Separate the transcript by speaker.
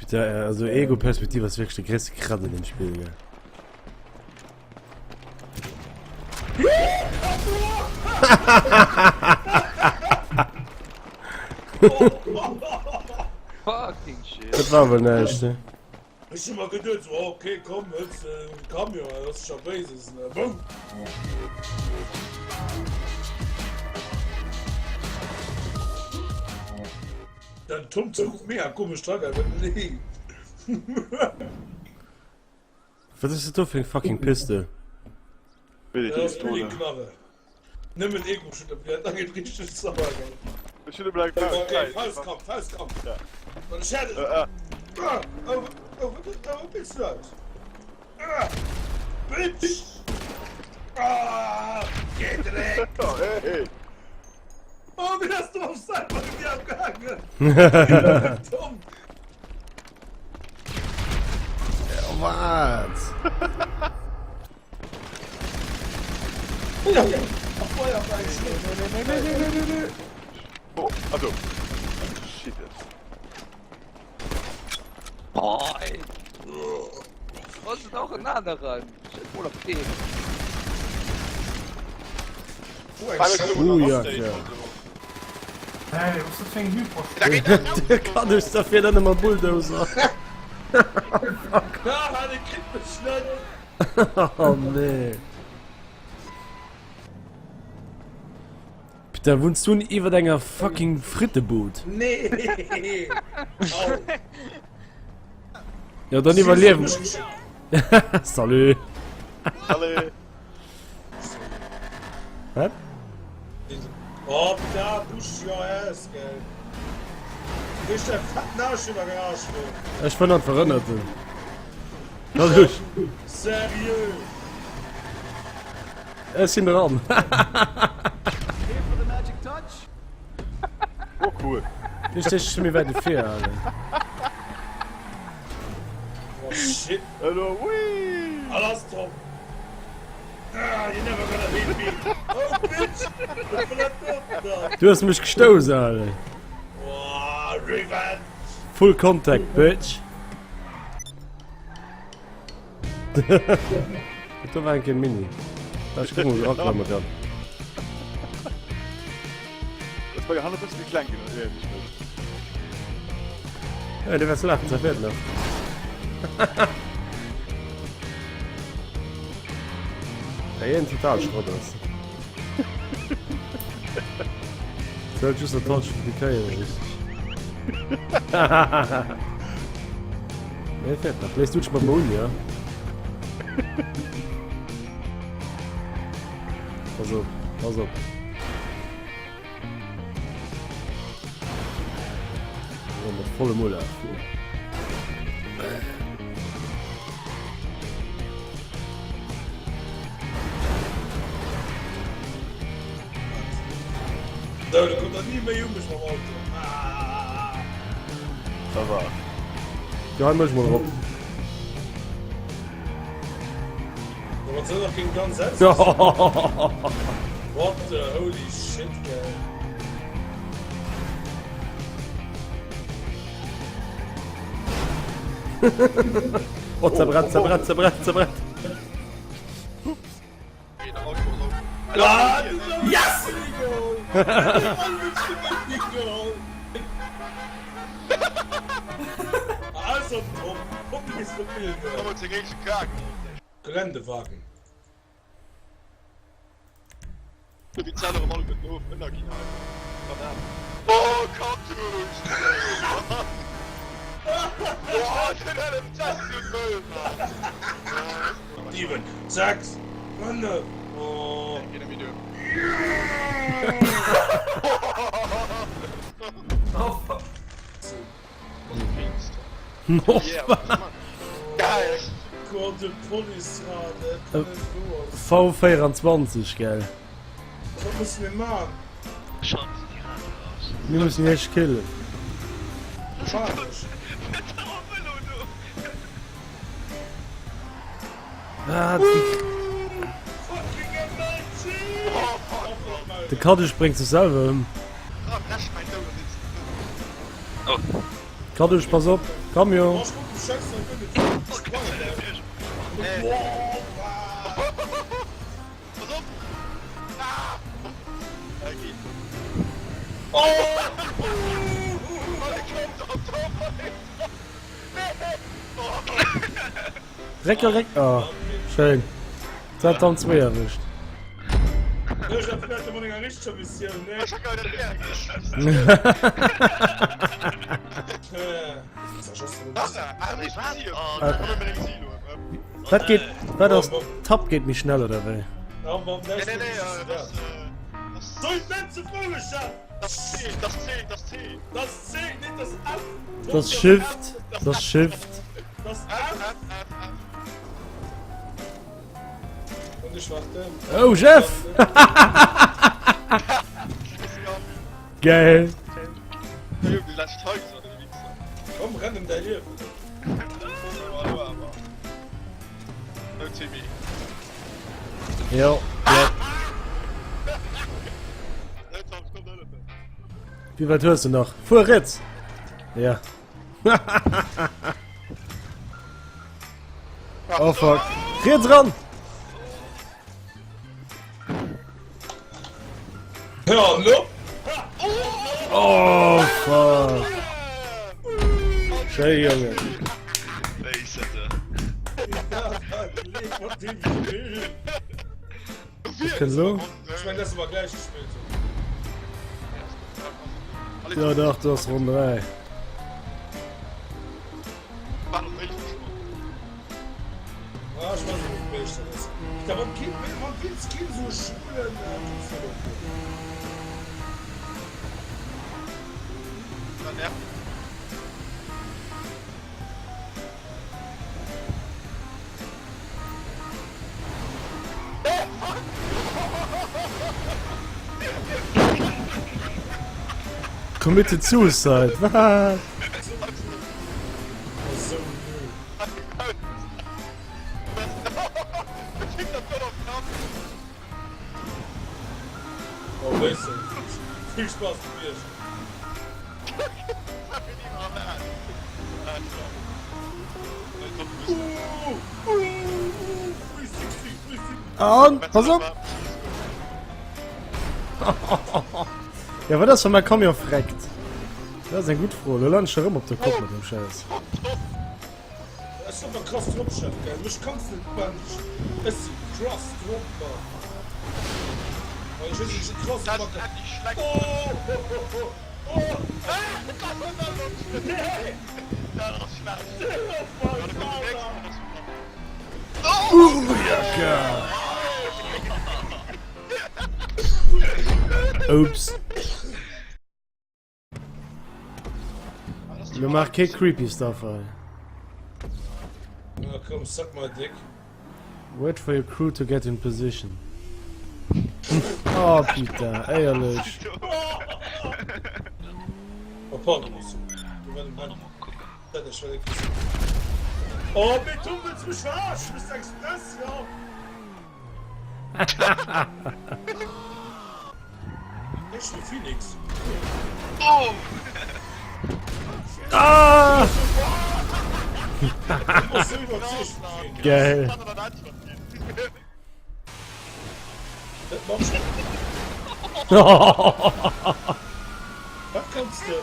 Speaker 1: Putain, also Ego-Perspektiv ass wierklech de gréisste Kratt an dem Spill, gell.
Speaker 2: Fucking shit.
Speaker 1: Dat war wuel näischt, ne?
Speaker 3: Ech hu mer geduet sou, oh, okay, komm, hëls de den Camion, dat ass scho béises, ne? Boum! Den Tom kuckt mega komesch dran, awer nee.
Speaker 1: Wat ass dat do fir eng fucking Piste?
Speaker 3: Dat ass Billigknarre. Nëmmen Ego-Shooter, da geet richteg sauer, gell?
Speaker 4: Ech hunn elo eng Faust.
Speaker 3: Okay, Faustkampf, Faustkampf. Wann ech hätt. Ah, oh, oh, oh, bist du aus? Ah, Bitch! Ah, geh direkt!
Speaker 4: Oh, hey.
Speaker 3: Oh, wie hast du auf Cyber abgehangen? Tom!
Speaker 1: Wat?
Speaker 4: Oh, also. Shit.
Speaker 2: Boah, ey. Was ist auch en aneren? Shit, wohl op deen.
Speaker 1: Uh, ja, ja.
Speaker 5: Hey, was ist das für ein Hyper?
Speaker 1: Der kann ech da fir dann ëmmer Bulldozer.
Speaker 3: Haha, de kritt mech net!
Speaker 1: Oh nee. Putain, wunns du iwwer enger fucking Frittebud?
Speaker 3: Nee! Au!
Speaker 1: Ja, dann iwwerliewen. Salut.
Speaker 4: Salut.
Speaker 1: Wat?
Speaker 3: Oh, da push your ass, gell. Duerch de fetten Arsch iwwer Garage fueren.
Speaker 1: Ech fënn an Verënnerten. Na duerch.
Speaker 3: Seriö?
Speaker 1: Ech sinn dran.
Speaker 4: Oh cool.
Speaker 1: Du stehst schon méi wäit efir, Alter.
Speaker 3: Oh shit.
Speaker 4: Hallo, whee!
Speaker 3: Alles drop. Ah, you're never gonna beat me. Oh, bitch. Wat bleibt da?
Speaker 1: Du hues mech gestouss, Alter.
Speaker 3: Oh, Revenge.
Speaker 1: Full Contact, bitch. Do war eng Kéier Mini. Da ech kucken, ob ech eraklamme kann.
Speaker 4: Das war Johannes bëssen méi kleng ginn, oder nicht méi?
Speaker 1: Ja, du wirst lachen, zerfährt noch. Ja, een total Schrott ass. Soll just der Touch fir déi Kéier richtig. Nee, fährt nach. Léist du dech mat mer un, ja? Pass op, pass op. So, mat vollem Ulaf.
Speaker 3: Sou, da kommt der ni méi u mech mam Auto. Ah.
Speaker 4: Ça va.
Speaker 1: Jo, hei mech mol erop.
Speaker 3: Ja, wann se nach géing ganz setzen. What the holy shit, gell.
Speaker 1: Oh, zerbrennt, zerbrennt, zerbrennt, zerbrennt.
Speaker 3: Ah, yes! Also, Tom, komm, du bist Geländewagen.
Speaker 4: Oh, Kartusch! Oh, den LMZ Mann!
Speaker 3: 7, 6, 5, oh.
Speaker 5: Oh fuck.
Speaker 4: Geil!
Speaker 3: Gott, de Police-Rad, dat kann net wouer sinn.
Speaker 1: V24, gell?
Speaker 3: Wat musse mir man?
Speaker 1: Mir mussen iech killen. Ah, de Kaddusch bréngt sech selwer ëm. Kaddusch, pass op! Camion! Recker, reck! Oh, schéin. Dat dann zwee erwischt. Wat geet wat ass Tab geet méi schnell oder wéi? Das Shift, das Shift. Oh Jeff! Geil!
Speaker 3: Komm, renn em däi Liewen.
Speaker 1: Jo, jo. Wéi wäit hues de nach? Fuer riets! Ja. Oh fuck. Riets ran!
Speaker 3: Ja, no.
Speaker 1: Oh fuck. Schéi Jongen. Ich kann so.
Speaker 3: Ich mein, das war gleich gespielt.
Speaker 1: Ja, doch, du hast Runde 3. Committed Suicide, wat? An, pass op! Ja, wat ass, wann mäi Camion freckt? Dat ass eng gutt Fro. Lo landen ech erëm op de Kopp mat dem Schäiss.
Speaker 3: Ech sinn awer krass drop, Chef, gell? Mech kanns net benchen. Ech si krass drop, Mann. Well ech hunn sech krass packen. Oh, ho, ho, ho. Oh.
Speaker 1: Booyaka! Oops. Lo maach kee creepy stuff hei.
Speaker 3: Na komm, suck my dick.
Speaker 1: Wait for your crew to get in position. Oh putain, éierlech.
Speaker 3: Oh pardon, Oh, mee du wëlls mech verarschen, bist express, jo? Ech de Phoenix.
Speaker 4: Oh!
Speaker 1: Ah! Geil.
Speaker 3: Was kannst du?